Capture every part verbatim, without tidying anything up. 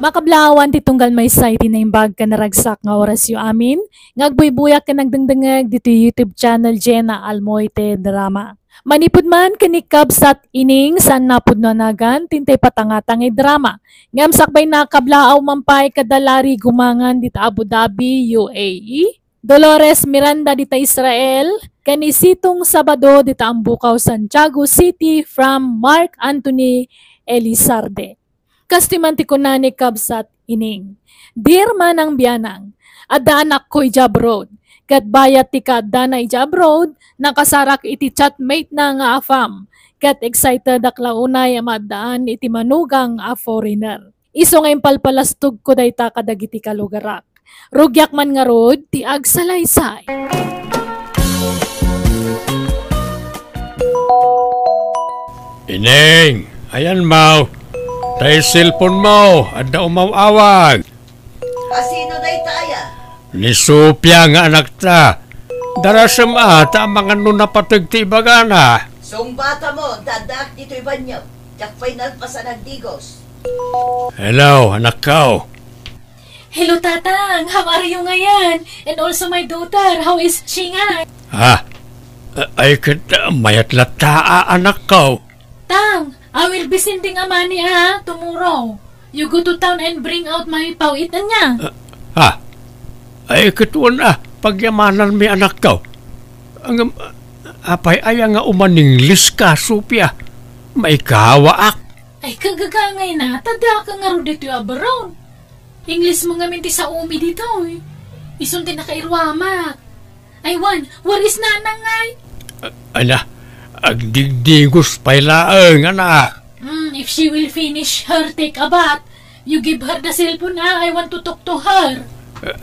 Makablaawan ti tunggal maysa iti naimbag ken naragsak nga orasyo amin, nga agbuybuyak ken agdengdengngeg ditoy YouTube channel Jenna Almoite Drama. Manipud man ken ni Kabsat Ining, saan napudno a nagan, tintay patangata nga drama. Ngem sakbay na kablaaw man pay kada Larry Gumangan dita Abu Dhabi, U A E, Dolores Miranda dita Israel, ken ni Sitong Sabado dita Ambukaw, Santiago City, from Mark Anthony Elizarde. Kastoy man ti kuna ni Kabsat Ining, "Dear Manang Bianang, adda anakko idiay abroad. Ket bayat ti kaaddana idiay abroad, nakasarak iti chatmate na nga afam. Ket excited ak la unay a maaddaan iti manugang a foreigner. Isu nga impalpalastogko dayta kadagiti kalugarak. Rugiak man ngarud ti agsalaysay." Ineng, ayan mo. Tay cellphone mo, adda umaw-awag. Asino dayta aya? Ni Sofia nga anakta. Darasem a, ta amangan no napateg ti ibagana. Sungbata mo, addaak ditoy banio. Diak pay nalpasan agdigos. Hello, anakko. Hello, Tatang. How are you ngayon? And also my daughter. How is she nga? Ah, ay ket, ah, mayat latta, anakko. Tang, I will be sending a money, ah, tomorrow. You go to town and bring out my paw-it, ania? Ah, ah. Ay ket wen, ah, pagyamananmi, anakko. Ngem, apay aya nga umaninglis ka, Sofia? Maikawaak. Ay, kagagangay na, ta daka ngarud ditoy abroad. Ingles mo ngamin ti saomi ditoy. Isun ti nakairuamak. Ay, wen, where is Nanang ngay? Ana, agdigdigos pay laeng, anak. Hmm, if she will finish her take a bath, you give her the cellphone, ah. I want to talk to her.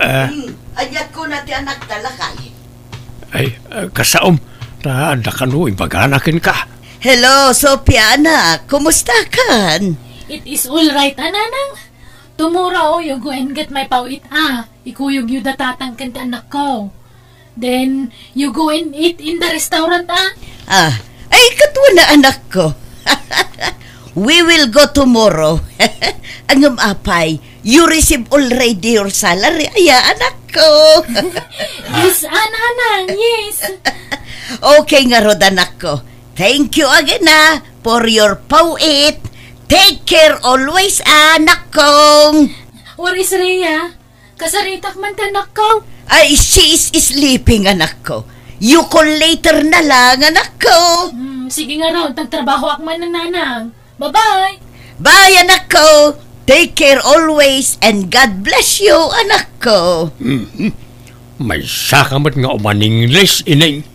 Ah. Hmm, aniat kuna ti anakta, lakay? Ay, ah, kasaom, ta adda kano ibagana kenka. Hello, Sofia, anak. Kumusta kan? It is all right, a, Nanang. Tomorrow, you go and get my paw-it, ah. Ikuyogyo da Tatang ken ti anakko. Then, you go and eat in the restaurant, ah. Ah, ay, ket wen a, anakko. We will go tomorrow. Ngem apay, you receive already your salary, aya, anakko? Yes, a, Nanang, yes. Okay ngarud, anakko. Thank you again, ah, for your paw-it. Take care always, anakko. Where is Rhea? Kasaritak man ti anakko. Ay, she is sleeping, anakko. You call later na lang, anakko. Hmm, sige ngarud, agtrabahoak man, Nanang. Bye-bye. Bye, anakko. Take care always and God bless you, anakko. Mhm. Maysa ka met nga umaningles, Ineng.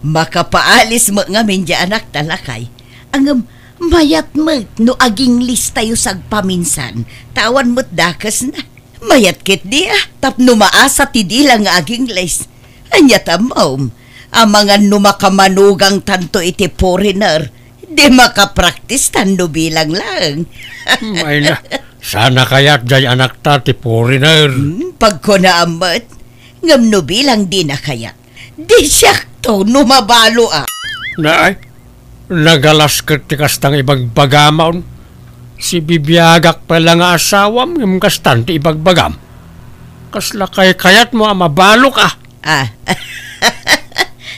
Makapaalis met ngamin diay anakta, lakay. Ngem, mayat met no agingles tayo sagpaminsan, ta awan met dakesna. Mayat ketdi, a, tapno maasa ti dila nga agingles. Ania ti ammom, amangan no makamanugangtanto iti foreigner, di makapraktis tan no bilang laeng. Hmm, ay na, sana kayat diay anakta ti foreigner. Hmm, pagkunaam met, ngem no bilang dina kayat, di siakto no mabaloak. Naay, nagalas ket ti kasta nga ibagbagam, a, on. Sibibiagak pay la nga asawam, ngem kastan ti ibagbagam. Kasla kaykayatmo a mabalok, a? Ah,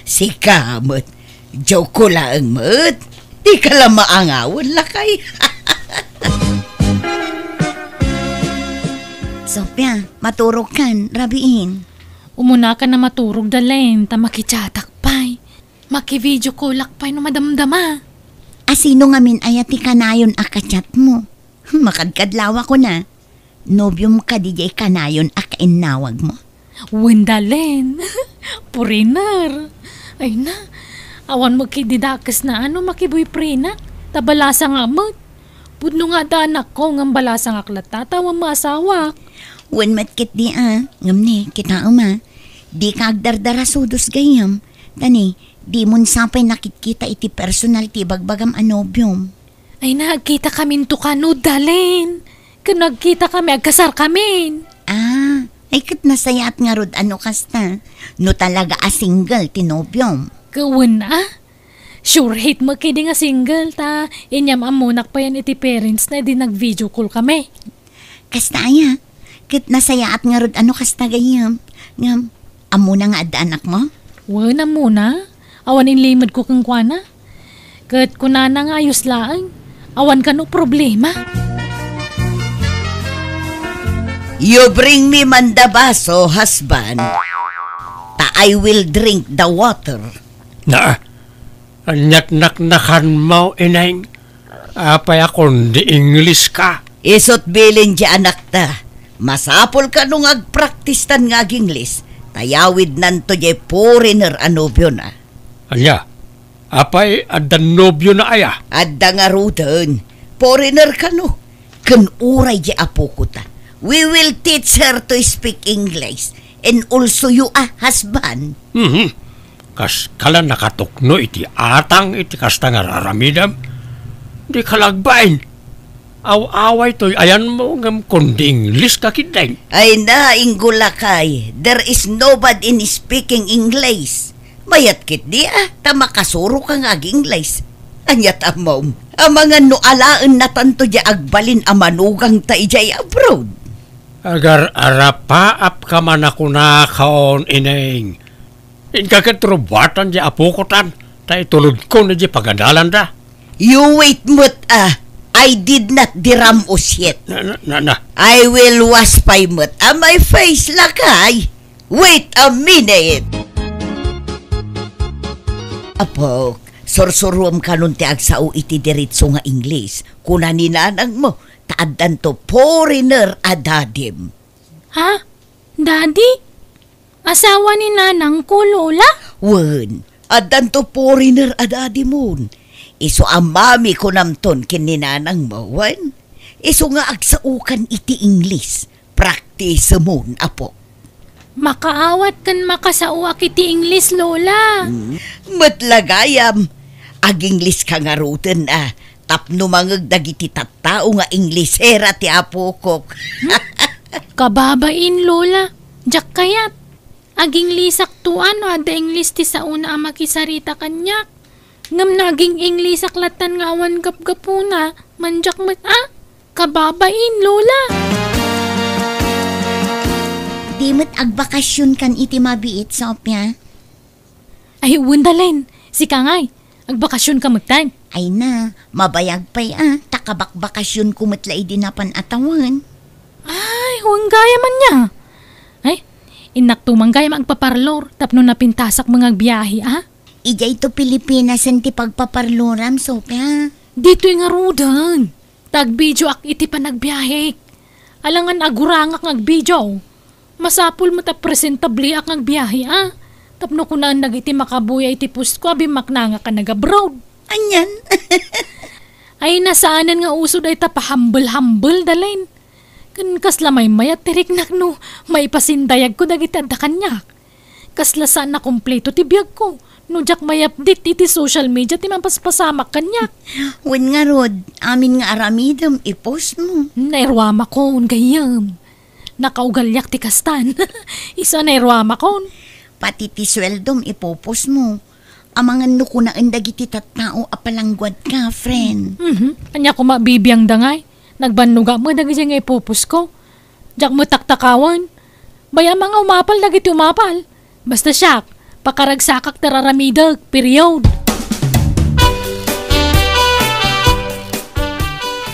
sika met. Joke ko laeng met. Dika la maangawen, lakay. Sofia, maturog kan, rabiin. Umuna ka na maturog, Dalen, ta makichatak pay. Maki-video callak pay no madamdama. Asino ngamin aya ti kanayon a kachat mo? Makadkadlaw a kuna. Nobiom kadi diay kanayon a kainnawag mo? Wen, Dalen. Foreigner. Ay na, awan met ketdi dakesna a no makiboyfriendak, ta balasangak met. Pudno nga adda anakko, ngem balasangak latta ta awan maasawak. Wen met ketdi a, ngem ne, kitaem a, dika agdardarasudos gayyem. Ta ne, dimon sa pay nakitkita iti personal ti ibagbagam a nobiom. Ay na, agkitakaminto kano, Dalen. Ken no agkitakami, agkasarkamin. Ah, ay ket nasayaat ngarud a no kasta, no talaga a single ti nobiom. Ket wen a? Sure hit mo kidi nga single, ta inyam-ammonak payen iti parents na idi nag-video call kami. Kasta aya, ket nasayaat ngarud a no kasta gayyem. Ngem, ammona nga adda anakmo? Wen, ammona. Awan inlimedko kenkuana. Ket kunana nga ayos laeng. Awan kano problema. You bring me man the baso, husband. Ta I will drink the water. Na, aniat naknakanmo, Ineng? Apay a kundi English ka? Isut' bilin ti anakta. Masapul kano nga agpraktistan nga ag-English, ta yawidnanto diay foreigner a nobiona. Ania? Apay, adda nobiona aya? Adda ngaruden. Foreigner kano. Ken uray diay apoko ta. We will teach her to speak English. And also you, ah, husband. Mhm. Kas kala nakatukno iti atang iti kasta nga raramidem. Di kalagbain. Aw-away toy ayanmo ngem kundi English ka ketdin. Ay na, Inggol lakay, there is no bad in speaking English. Mayat ketdi a, ta makasuro ka nga ag-English. Aniat ammom, amangan no alaennatanto diay agbalin a manugangta idiay abroad. Agar-arapaap ka man a kunakon, Ineng. Inka ket rubuatan diay apoko tan, ta itulodko no diay pagadalanda. You wait met, ah. I did not diram-os yet. Na, na, na, na. I will wash pay met, ah, my face, lakay. Wait a minute. Apok, sursuruem kanon ti agsao iti diretso nga English. Kuna ni nanangmo, ta addanto foreigner a dadim. Ha? Daddy? Asawa ni nanangko, Lola? Wen, addanto foreigner a dadimon. Isu a mami kunamton ken ni nanangmo, wen? Isu nga agsaokan iti English. Praktisemon, apo. Makaawat ken makasaoak iti English, Lola. Hmm. Met la gayam, ag-English ka ngaruden a, tapno mangeg dagiti tattao nga Inglesera ti apokok. Hmm? Kababain, Lola. Diak kayat. Ag-Inglishakto a no adda English ti saona a makisarita kaniak. Ngem no aging-Englishak lattan nga awan gapgapuna, mandiak met a. Kababain, Lola. Di met agbakasionkan iti mabiit, Sofia? Ay, wen, Dalen. Sika ngay, agbakasionka metten? Ay na, mabayag pay a, ta kabakbakasionko met la idi napan a tawen. Ay, wen gayam ania. Ay, innakto man gayam agpaparlor tapno napintasak met nga agbiahe a. Idiay to Pilipinas ti pagpaparloram, Sofia. Ditoy ngaruden. Ta agbideoak iti panagbiahek. Alangan agurangak nga agbidio. Masapul met a presentableak nga agbiahe a. Tapno kunaen dagiti makabuya iti postko a bimmaknangak a nag-abroad. Anian? Ay, na saanen nga uso dayta pahambel-hambel, Dalen. Ken kasla maymayat ti riknak no maipasindayagko dagiti adda kaniak. Kasla saan a kompleto ti biagko no diak may-update iti social media ti mapaspasamak kaniak. Wen ngarud, amin nga aramidem, i-post mo. Nairuamakon, gayyem. Nakaugaliak ti kastan. Isu a nairuamakon. Pati ti sueldom, ipo-post mo. Amangan no kunaen dagiti tattao a palangguadka, friend. Mhm. Ania koma bibiangda ngay? Nagbannogak met dagiti nga ipo-postko. Diak met taktakawan. Bay-am nga umapal dagiti umapal. Basta siak, pakaragsakak ti raramidek, period.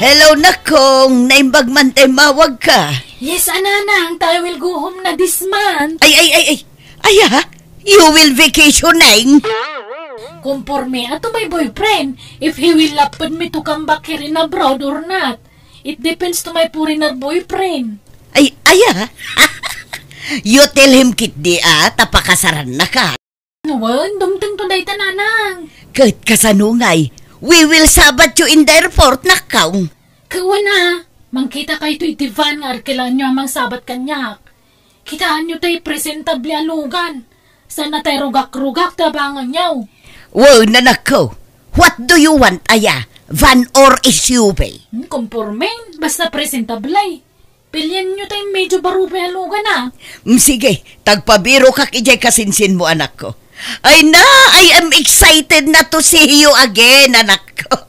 Hello, Nakong! Naimbag man ta immawagka. Yes, a nanang, ta I will go home na this month. Ay, ay, ay, ay. Aya, you will vacationing? Conforme a to my boyfriend, if he will lapad me to come back here in abroad or not. It depends to my foreigner boyfriend. Ay, aya? You tell him ketdi a, ta pakasarannaka. Wen, dumtengto dayta, nanang. Ket kasano ngay? We will sabat you in the airport, Nakong. Ket wen a, mangkitakayto iti van nga arkelaenyo a mangsabat kaniak. Kitaenyo tay presentable a lugan. Saan a tay rugak-rugak ti abanganyo. Wen, anakko. What do you want, aya? Van or S U V? Hmm, conforme. Basta presentable. Pilienyo tay medyo barubay a lugan a. Mm, sige, ta agpabirokak idiay kasinsinmo, anakko. Ay na, I am excited na to see you again, anakko.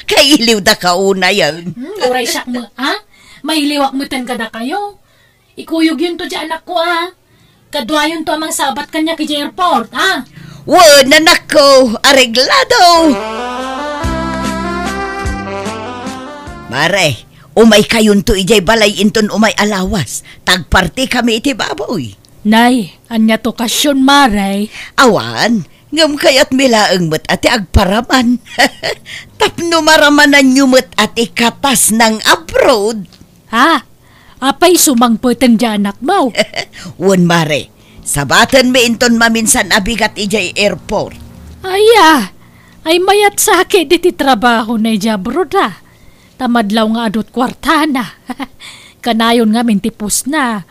Kailiwdaka unayen. Hmm, uray siak met, ha? Mailiwak meten kadakayo. Ikuyogyon to diay anakko, ha? Kaduayon to a mangsabat kaniak idiay airport, ha? Wen, anakko, areglado. Mare, umaykayon to idiay balay inton umay a lawas. Tagparti kami iti baboy. Nay, ania ti okasion, Mare? Awan, ngem kayatmi laeng met a ti agparaman. Tapno maramananyo met a ti katas nang abroad. Ha? Apay isu mangpeten diay anakmo? Wen, Mare, sabatenmi inton maminsan a bigat idiay airport. Aya, ay mayat sakit iti trabaho na idiay abroad, a. Ta madlaw nga adu ti kuartana. Kanayon ngamin ti pusna.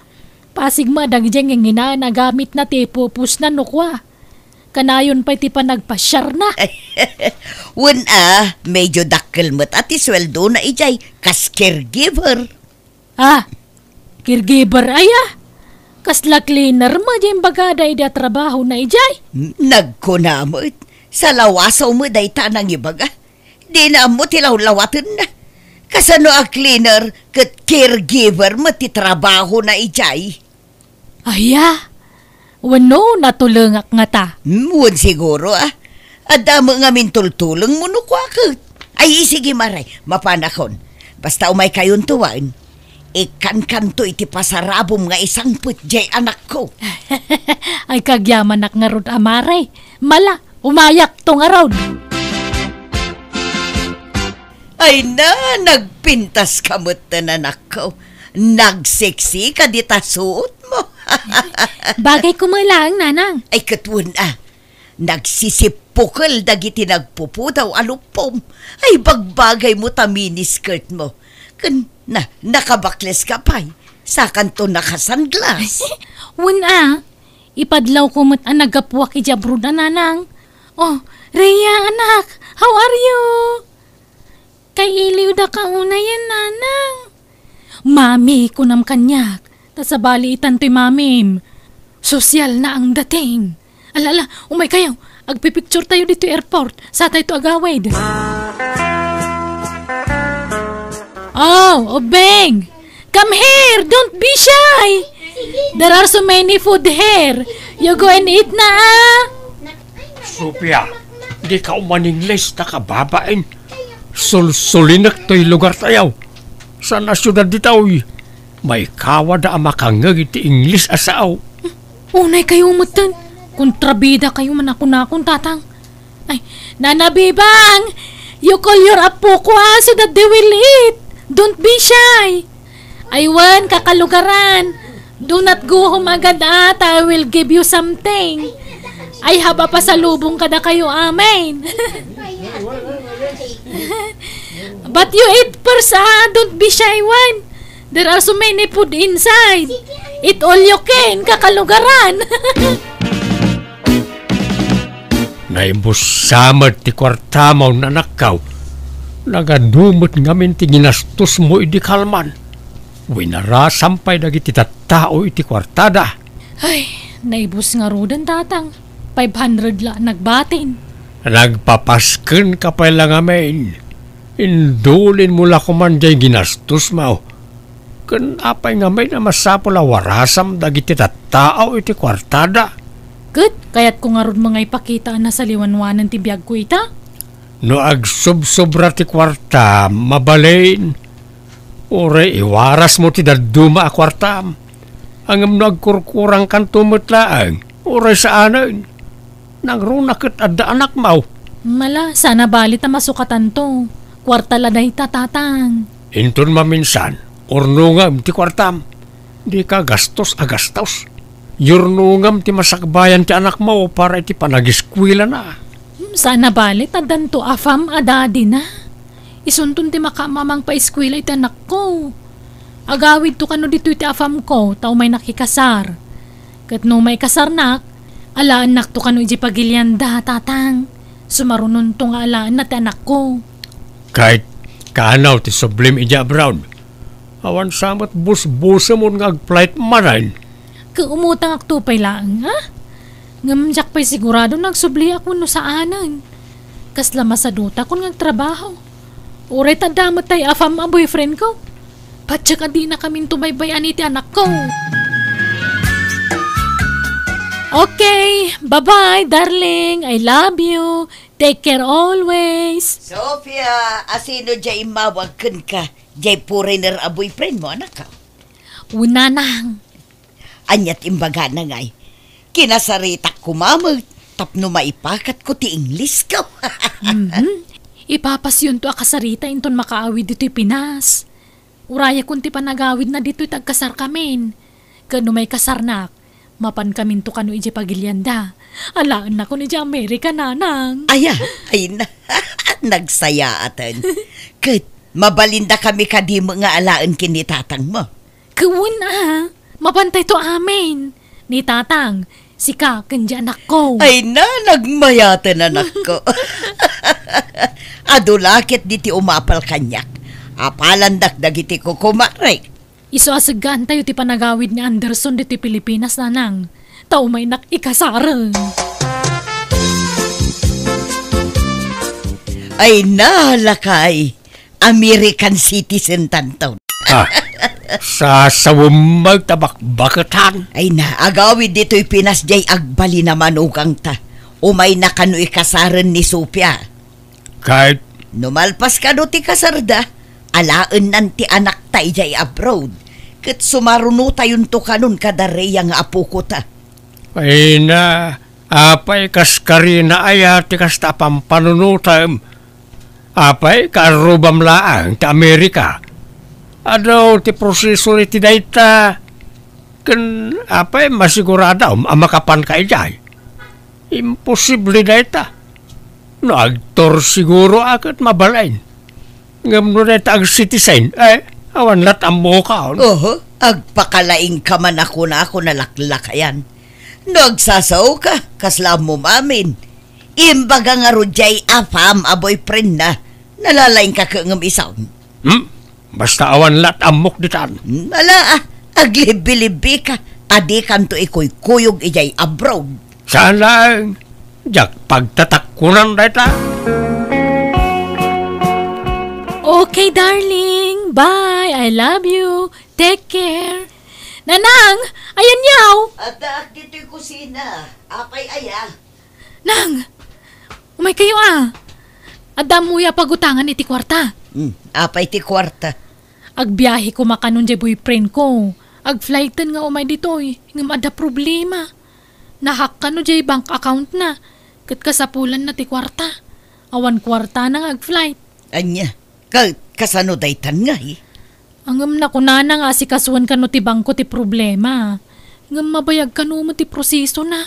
Pasig met dagidiay nginginaen a gamitna ti ipupusna no kua. Kanayon pay ti panagpasiarna. Wen a, medyo dakkel met a ti sueldona idiay kas caregiver. Ah, caregiver aya? Kasla cleaner met diay imbagada idi a trabahona idiay? Nagkuna met, salawasaw met dayta a nangibaga. Dina ammo ti lawlawatenna. Kasano a cleaner ket caregiver met ti trabahona idiay? Aya, wenno natulengak ngata? Hmm, wen siguro, a. Adda met ngamin tultulengmo no kua ket. Ay, sige, Mare, mapanakon. Basta umaykayonto wen. Ikkankanto iti pasarabom nga isangpet diay anakko. Ay, kagyamanak ngarud a, Mare. Mala, umayakto ngarud. Ay na, nagpintaska metten, anakko. Nagseksika dita suotmo. Bagay koma laeng, Nanang. Ay, ket wen a. Nagsisippukel dagiti nagpupudaw a luppom. Ay, bagbagaymo ta miniskirtmo. Ken na, nakabakleska pay. Sakanto nakasanglas. Wen a, ipadlawko met a naggapuak idiay abroad a, Nanang. Oh, Rhea, anak, how are you? Kailiwdaka unayen, Nanang. Mami, kunam kaniak. Ta sabali itan toy mamim. Sosyal na ang dating. Ala, ala, umaykayo. Agpipicture tayo ditoy airport. Satayto agawid. Oh, Obeng! Come here! Don't be shy! There are so many food here. You go and eat na, ah! Sofia, dika umaningles ta kababain. Sulsulinek toy lugartayo. Saan a siudad ditoy? Maikawada a makangngeg iti Ingles a sao. Unaykayo metten. Kontrabidakayo man a kunakon, Tatang. Ay, Nana Bibang! You call your apoko, ah, so that they will eat. Don't be shy. Ay wen, kakalugaran. Do not go home agad, ah, ta I will give you something. I have a pasalubong kadakayo amin. But you eat first, ah. Don't be shy one. There are so many food inside. Eat all you can, kakalugaran. Naibussa met ti kuartamo, anakko. Nagadu met ngamin ti ginastosmo idi kalman. Winarasam pay dagiti tattao iti kuartada. Ay, naibus ngaruden, Tatang. Five hundred la nagbatin. Nagpapaskenka pay la ngamin. Indulinmo la koman diay ginastosmo. Ken apay ngamin a masapul a warasam dagiti tattao iti kuartada? Ket kayatko ngarud nga ipakita a nasaliwanwanen ti biagko ita. No agsubsobra ti kuarta, mabalin. Uray iwarasmo ti dadduma a kuartam. Ngem no agkurkurangkanto met laeng, uray saanen. Nangruna ket adda anakmo. Mala, saan a bali ta masukatanto. Kuarta la dayta, Tatang. Inton maminsan, urnongem ti kuartam. Dika gastos a gastos. Yurnongem ti masakbayan ti anakmo para iti panagiskuelana. Hmm, saan a bali ta addanto a farm a daddyna. Isunton ti makaammo a mangpaiskuela iti anakko. Agawidto kano ditoy ti afamko ta umaynak ikasar. Ket no maikasarnak, alaennakto kano idiay pagilianda, Tatang. Sumarunonto nga alaenna ti anakko. Ket kaano ti sublim idiay abroad? Awan sa met busbusemon nga ag-flight manen. Ket umutangakto pay laeng, ha? Ngem diak pay sigurado no agsubliak wenno saanen. Kasla masadutaon nga agtrabaho. Uray ta adda met tay afam a boyfriendko. Patiek a dinakaminto baybay-an iti anakko. Okay, bye-bye, darling. I love you. Take care always. Sofia, asino diay immawag kenka? Diay foreigner a boyfriendmo, anak? Wen, nanang. Ania't imbagana ngay? Kinasaritak koma met tapno maipakatko ti Inglesko. Mhm. Ipapasyonto a kasarita inton makaawid ditoy Pinas. Urayakon ti panagawidna ditoy ta agkasarkamin. Ket no maikasarnak, mapankaminto kano idiay pagilianda. Alaennakon idiay Amerika, nanang. Aya, ay na. Nagsayaaten. Ket mabalindakami kadi met nga alaen ken ni tatangmo? Ket wen a, mapantayto amin. Ni tatang, sika, ken di anakko. Ay na, nagmayaten, anakko. Adu la ketdi ti umapal kaniak. Apalandak dagiti kukumarek. Isu a seggaantayo ti panagawid ni Anderson ditoy Pilipinas, nanang. Ta umaynak ikasaren. Ay na, lakay. American citizen tanto. Ah, sasawem met ta bakbaketan. Ay na, agawid ditoy Pinas diay agbalin a manugangta. Umayna kano ikasaren ni Sofia. Ket? No malpas kano ti kasarda, alaennan ti anakta idiay abroad. Ket sumarunotayonto kanon kada Rhea nga apokota. Ay na, apay kas karina aya ti kasta a pampanunotem? Apay, kaarrubam laeng ti Amerika? Adu ti proseso iti dayta. Ken apay, masiguradom a makapanka idiay? Imposible dayta. No agtor siguro a ket mabalin. Ngem no dayta ag-citizen, eh, awan lat ammokon. Oho, agpakalaingka man a kunako nalaklakayan. No agsasaoka, kasla ammom amin. Imbaga ngarud diay afam a boyfriendna, nalalaingka ket ngem isu. Hmm? Basta awan lat ammok ditan. Hmm, ala, ah, aglibbilibbika, a dikanto ikuykuyog idiay abroad. Saan laeng, diak pagtatakkunan dayta. Okay, darling. Bye. I love you. Take care. Nanang, ayanyaw? Addaak ditoy kusina. Apay aya? Nang, umaykayo a. Adda ammoyo a pagutangan iti kuarta. Hmm, apay ti kuarta? Agbiahe koma kanon diay boyfriendko. Agflighten nga umay ditoy, ngem adda problema. Nahack kano diay bank accountna, ket kasapulanna ti kuarta. Awan kuartana nga agflight. Ania? Ka-, kasano daytan ngay? Ngem nakunana nga asikasuan kano ti bangko ti problema. Ngem mabayag kano met ti prosesona.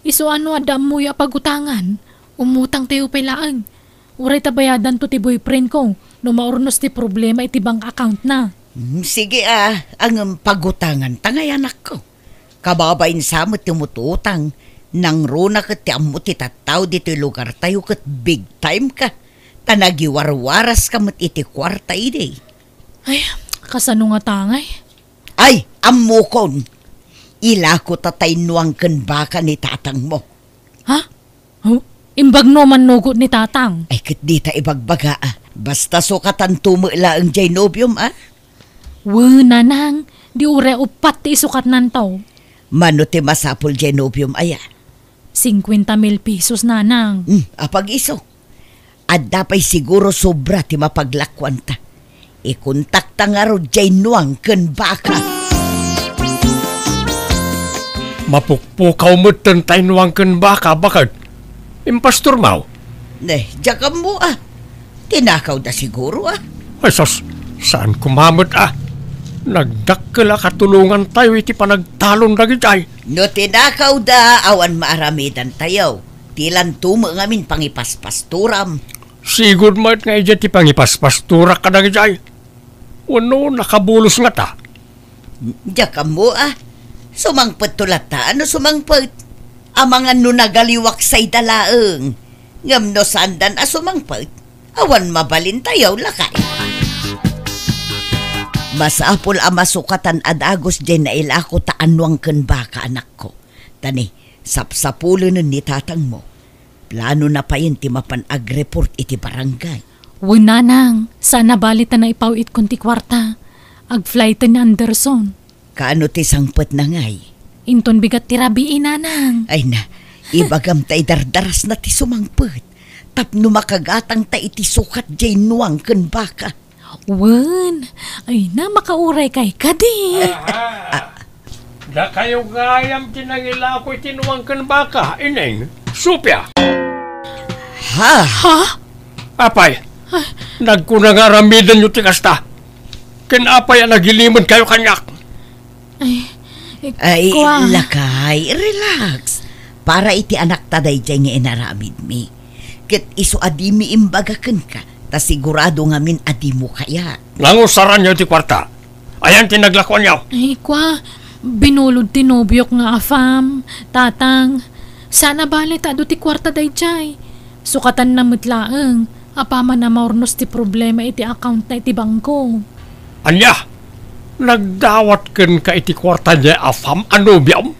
Isu a no adda ammoyo a pagutangan, umutangtayo pay laeng. Uray ta bayadanto ti boyfriendko no maurnos ti problema iti bank accountna. Hmm, sige a, ngem pagutanganta ngay, anakko. Kababain sa met ti umututang, nangruna ket ti ammo ti tattao ditoy lugartayo ket big time ka. Ta nagiwarwaraska met iti kuarta idi. Ay, kasano ngata ngay? Ay, ammokon. Ilako ta tainnuang ken baka ni tatangmo. Ha? Oh, imbag no mannugot ni tatang. Ay, ket dita ibagbaga, a. Basta sukatanto met laeng diay nobiom, a. Wen, nanang, di uray uppat ti isukatnanto. Mano ti masapul diay nobiom aya? Cincuenta mil pesos, nanang. Hmm, apag-isu. Adda pay siguro sobra ti mapaglakuanta. Ikontakta ngarud diay nuang ken baka. Mapukpukaw metten tay nuang ken baka, baket? Impastormaw? Ne, diak ammo, a. Tinakawda siguro, a. Ay, sus, saan koma met, a. Nagdakkel a katulongantayo iti panagtalon dagidiay. No tinakawda, awan maaramidantayo. Ti lanto met ngamin pangipaspastoram. Sigud met nga idiay ti pangipaspastorak kadagidiay. Wenno nakabulos ngata? Diak ammo, a. Sumangpetto latta no sumangpet. Amangan no nagaliwak sayda laeng. Ngem no saandan a sumangpet, awan mabalintayo, lakay. Masapul a masukatan a dagus diay nailako ta a nuang ken baka, anakko. Ta ni, Sapsapulenen ni tatangmo. Planona payen ti mapan agreport iti barangay. Wen, nanang, saan a bali ta naipaw-itkon ti kuarta. Agflyten ni Anderson. Kaano ti sangpetna ngay? Inton bigat ti rabii, nanang. Ay na, ibagam ta idardarasna ti sumangpet. Tapno makagatangta iti sukat diay nuang ken baka. Wen, ay na, makauraykay kadi. Aha. Dakayo gayam ti nangilako iti nuang ken baka, Ineng, Sofia. Ha? Ha? Apay, nagkuna nga aramidenyo ti kasta. Ken apay a nagilimed kayo kaniak? Ay, eh, Ay, kua. Lakay, relax. Para iti anakta daydiay nga inaramidmi. Ket isu a dimi imbaga kenka, ta sigurado ngamin a dimo kayat. Nangusaranyo ti kuarta. Ayan ti naglakuanyo. Ay, kua, binulod ti nobiok nga afam, tatang. Saan a bali ta adu ti kuarta daydiay. Sukatanna met laeng, apaman a maurnos ti problema iti accountna iti bangko. Ania? Nagdawat kenka iti kuarta diay afam a nobiom?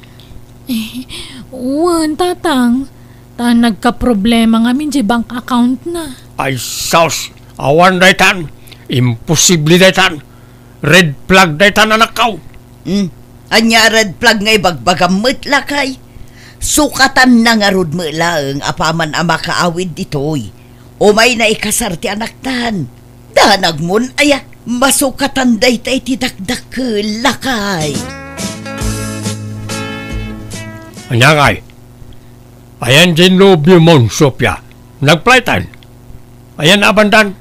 Eh, wen, tatang. Ta nagkaproblema ngamin diay bank accountna. Ay sus, awan daytan. Imposible daytan. Red flag daytan, anakko. Hmm. Ania a red flag nga ibagbagam met, lakay? Sukatanna ngarud met laeng apaman a makaawid ditoy. Umayna ikasar ti anaktan. Danagmon aya, masukatan dayta iti dakdakkel, lakay. Ania ngay? Ayan diay nobiomon, Sofia. Nagflyten. Ayan a bandan.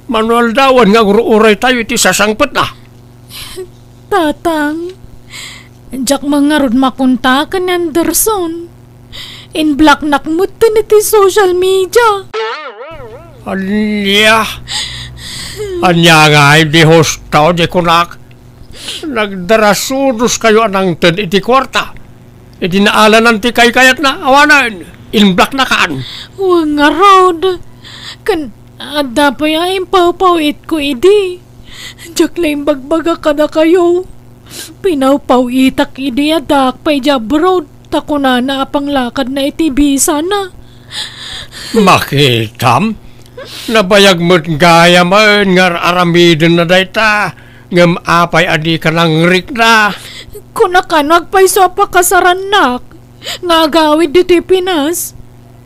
Mano aldawan nga agur-uraytayo iti sasangpetna. Tatang, diak man ngarud makontak ken ni Anderson. Inblocknak metten iti social media. Ania? Ania ngay, di husto di kunak? Nagdarasudoskayo a nangted iti kuarta. Idi naalanan ti kaykayatna, awanen, inblocknakan. Wen ngarud. Ken adda pay a impawpaw-itko idi. Diak la imbagbaga kadakayo. Pinawpaw-itak idi addaak pay idiay abroad, ta kunana a panglakadna iti bisana. Makitam, nabayag met gayamen nga ar-aramidenna dayta, ngem apay a dika nangrikna? Kunak a no agpayso a pakasarannak nga agawid ditoy Pinas,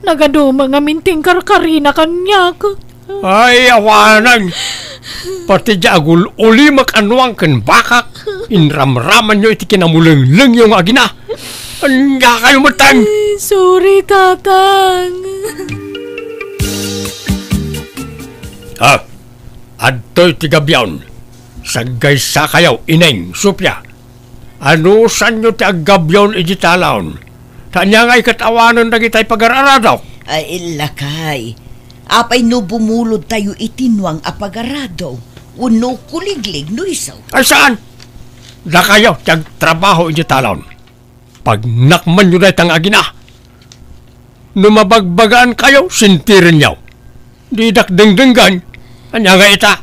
nagaduma ngamin ti inkarkarina kaniak. Ay, awanen! Pati diay agul-ulimek a nuang ken bakak, inramramanyo iti kinamulenglengyo nga agina. Ania kayo metten? Ay, sorry, Tatang. Ah, adtoy ti gabion. Saggaysakayo, Ineng, Sofia. Anusanyo ti aggabion iti talaon? Ta ania ngay ket awanen dagitay pagar-aradok? Ay, lakay. Apay no bumulodtayo iti nuang a pagarado wenno kuliglig no isu? Ay, saan? Dakayo ti agtrabaho iti talaon. Pagnakmanyo dayta nga agina. No mabagbagaankayo, sentirenyo. Didak dengdenggan. Ania nga ita?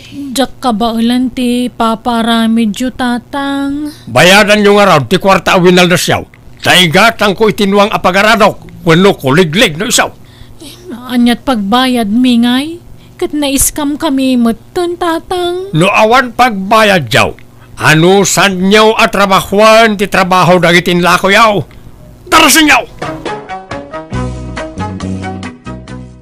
Diak kabaelan ti papaaramidyo, Tatang. Bayadanyo ngarud ti kuarta a winaldasyo. Ta igatangko iti nuang a pagaradok wenno kuliglig no isu. Aniat pagbayadmi ngay? Ket na-scam kami metten, Tatang. No awan pagbayadyo, anusanyo a trabahoen ti trabaho dagiti inlakoyo? Darasenyo!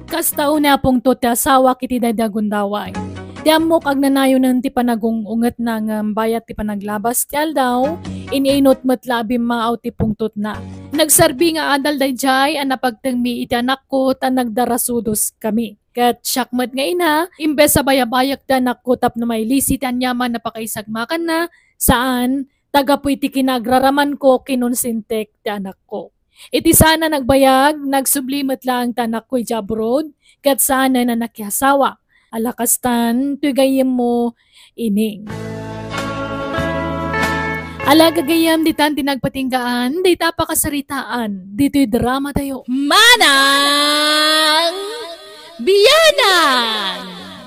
Kasta unay a pungtot ti asawak iti daydi a gundaway. Ti ammok agnanayonen ti panagung-ungetna ngem bayat ti panaglabas ti aldaw, in-inut met la a bimmaaw ti pungtotna. Nagserbi nga adal daydiay a napagtengmi iti anakko ta nagdarasudoskami. Ket siak met nga ina, imbes a bayabayak ti anakko tapno mailisi ti aniaman a pakaisagmakanna, saan, ta gapu iti kinaagraramanko, kinonsentek ti anakko. Iti saan a nagbayag, nagsubli met laeng ti anakko idiay abroad, ket saanen a nakiasawa. Ala kastan, toy gayyemmo, Ineng. Ala gagayyem, ditan ti nagpatinggaan, dayta a pakasaritaan, ditoy dramatayo. Manang Bianang!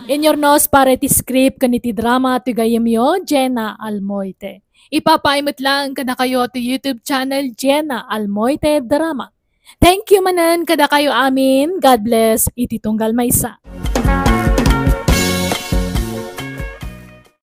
Inyurnos para iti script ken iti drama, toy gayyemyo, Jenna Almoite. Ipapaay met laeng kadakayo ti YouTube channel Jenna Almoite Drama. Thank you manen kadakayo amin. God bless iti tunggal maysa.